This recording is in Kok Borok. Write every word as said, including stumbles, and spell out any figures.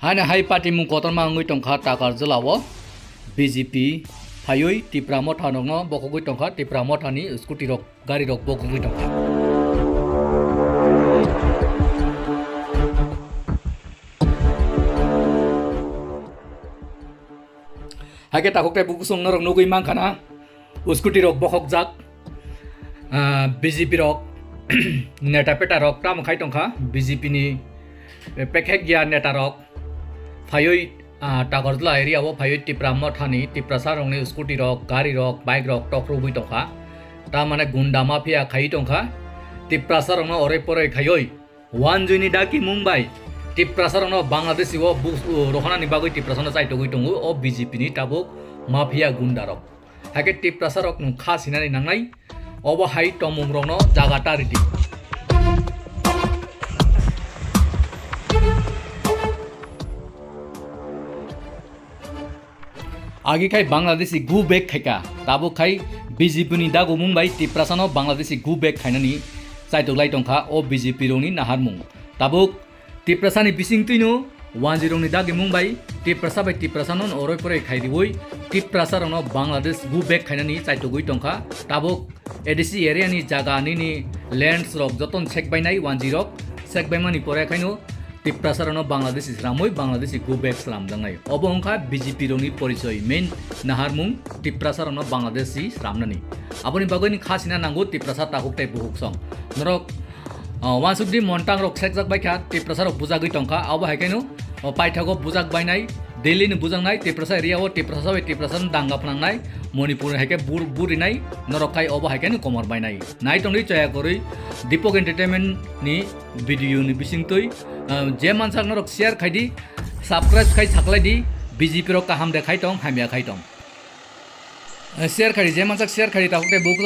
Haino hai patimung kotorma wngwi tongkha Takarjwlao B J P phaiwi Tipra Motha rokno bokhogwi tongkha, Tipra Mothani scooty rok, gari rok bokhogwi tongkha. Haikhe takhuk tei bukusong norok nugwi mankha na, scooty rok bokhokjak, ah, B J P rok, neta peta rok tamo khai tongkha, B J P ni, eh, pekhek ya neta rok phaiwi, ah, Takarjwla area o phaiwi Tipra Mothani, Tiprasa rokni scooty rok, gari rok, bike rok tokrugwi tongkha, tamane gunda mafia khai tongkha, Tiprasa rokno oroi poroi khaiwi, Wanjui ni daki mung bai Tiprasa rokno Bangladeshi o bus-, o rohonani bagwi Tiprasa no chaitogwi tongo o B J P ni tabuk mafia gunda rok. Haikhe Tiprasa rok no kha sinani nangnai, obo hai tongmung rokno jaga ta ridi. Agi khai Bangladeshi go back khaika, tabuk khai B J P ni dagomung bai Tiprasa no Bangladeshi go back khainani chaitok lai tongkha o B J P rokni naharmung. Tabuk Tiprasa ni bising twino wanjwi rokni dagimung bai Tiprasa bai Tiprasa no oroi poroi khai riwi Tiprasa rokno Bangladesh go back khainani chaitogwi tongkha. Tabuk A D C area ni jaga nini lands rok joton sek bainai wanjwi rok, sek baimani pore khaino Tiprasa rokno Bangladeshi sramwi Bangladeshi go back slamjaknai. Obo wngkha B J P rokni porichoi, main naharmung Tiprasa rokno Bangladeshi sramnani. Aboni bagwi ni kha sina nango Tiprasa takhuk tei bukhuk song. Norok, ah, wansukdi montang rok sekjak baikha, Tiprasa rok bujagwi tongkha. Abo hai khaino, ah, paithago bujak bainai, Delhi ni bujaknai, Tiprasa area o Tiprasa bai Tiprasa no danga phnangnai, Manipur hai khe bur-, burinai, norok khai obo hai khaino komor bainai. Nai tongdi chaya kwrwi Deepak Entertainment ni video ni bisingtwi, ah, je mansak norok share khaidi, subscribe khai saklaidi, B J P rok kaham de khai tong, hamya khai tong. Eh, share khaidi, je mansak share khaidi, takhuk tei bukhuk